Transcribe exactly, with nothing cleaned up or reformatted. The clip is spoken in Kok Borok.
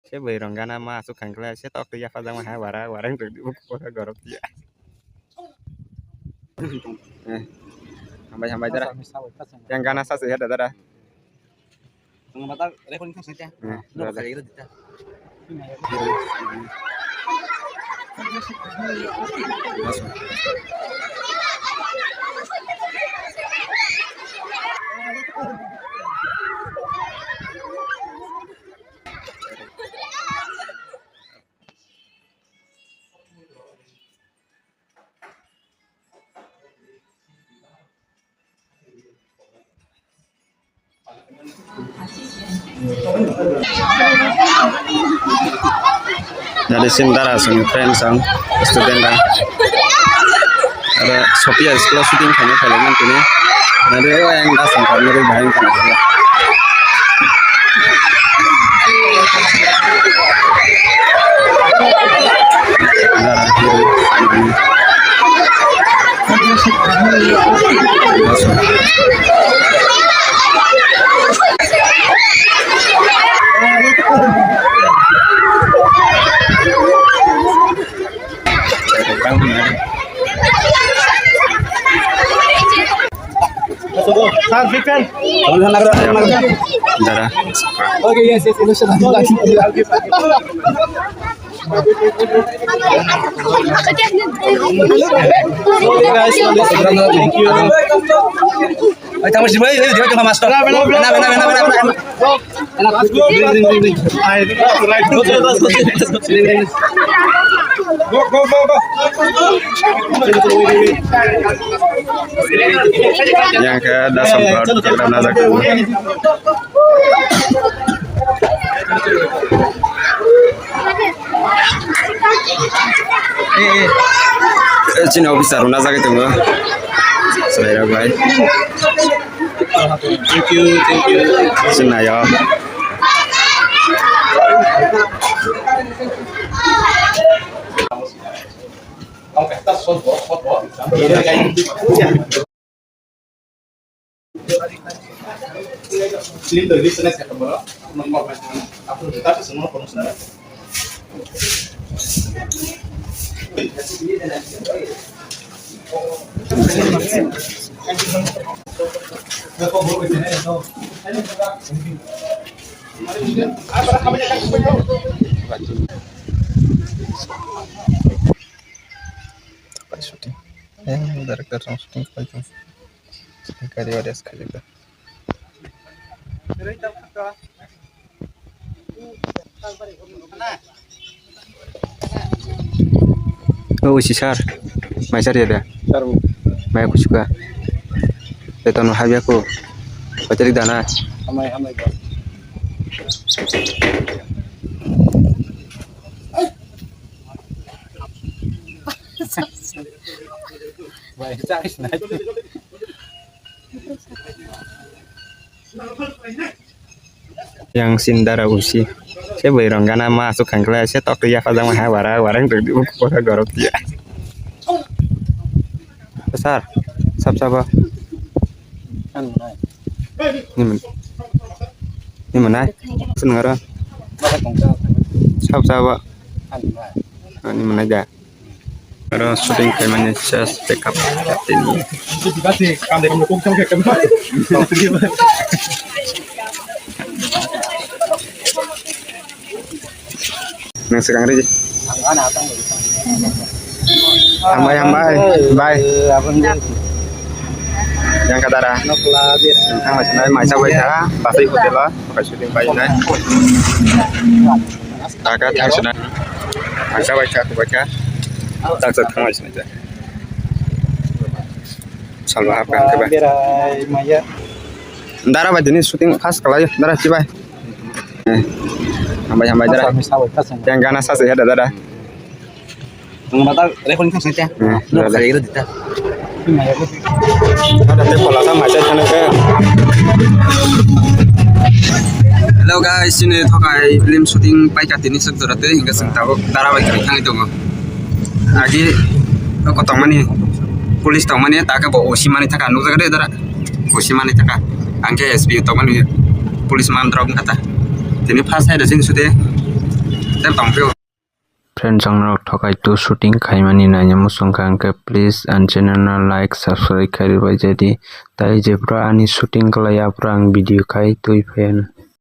Se bwrwi rong gana ma aswk kangkla se tok twi yapha jama ha wara wara wng tong di buku kora gorok tiya. Eh, hambai hambai dara. Yang gana sa se ya dara. Ang bata recording sa sa. Eh, dara. Jadi sini dara sini friends ang student ang. Ada Sophia school shooting khaina khailai man tini. Nari o yang das ang kami ri bahing khaina. Sir, big fan. Dara. Okay, yes, yes, yes. Slowly, guys, slowly. Thank you. Ay, tamo si Boy, eh, di ba, master. Bena, bena, bena, bena, bena. Go, go, go, go. Yang ke dasam part, kita nak. Eh, chini officer rok najagwi tongo. Chwrairok bai. Thank you, thank you. Chwng naio. Shooting. Yang director rok shooting khlai tong. Kari audience khaijak da. O usi sir, mai sir ya da? Sir, mai kusuka. Beton habya ko. Pacharik dana. Hamai, hamai ko. Yang sindara usi. Se bwrwi rong gana ma aswk kangkla se tok twi yapha jang ha wara wara wng tong di buku kora gorok tiya. Sir, sab sabo. Ni mun. Ni mun ai. Sun ngaro. Sab sabo. Ni mun ai da. Aro shooting khaimani just pickup tini. Nang swkang ri. Hambai, hambai. Bye. Yang kadara. Thang mai sinai mai sa bai kha. Pasai hotel o. Pakai shooting bai nai. Taka thang sinai. Mai sa bai kha, bai kha. Tak tak thang mai sinai. Salwa hapkha hwnkhe bai. Berai maya. Dara bai tini shooting fast khlai, dara chibai. Eh, hambai, hambai, dara. Yang gana sa se hada, dara. Ang mata recording sa sa. Eh, no, dara. Kaya gitu, dita. Ada te pola sa mai sa sana ke. Hello guys, sini thokai film shooting paika tini sok jora te, hingga sing tabuk dara bai kari thangwi tongo. Agi o kotongmani police tongmani taka bo osi mani taka nukjago de dara osi mani taka angke S P tongmani police man drop kata tini first side sing sude Friends, ang norok thokai tu shooting khaimani naina muchung kha, hwnkhe please ani channel no like, subscribe khai rwbai jadi. Tai je bro ani shooting khlai, aphuru ang video khai twi phaiya.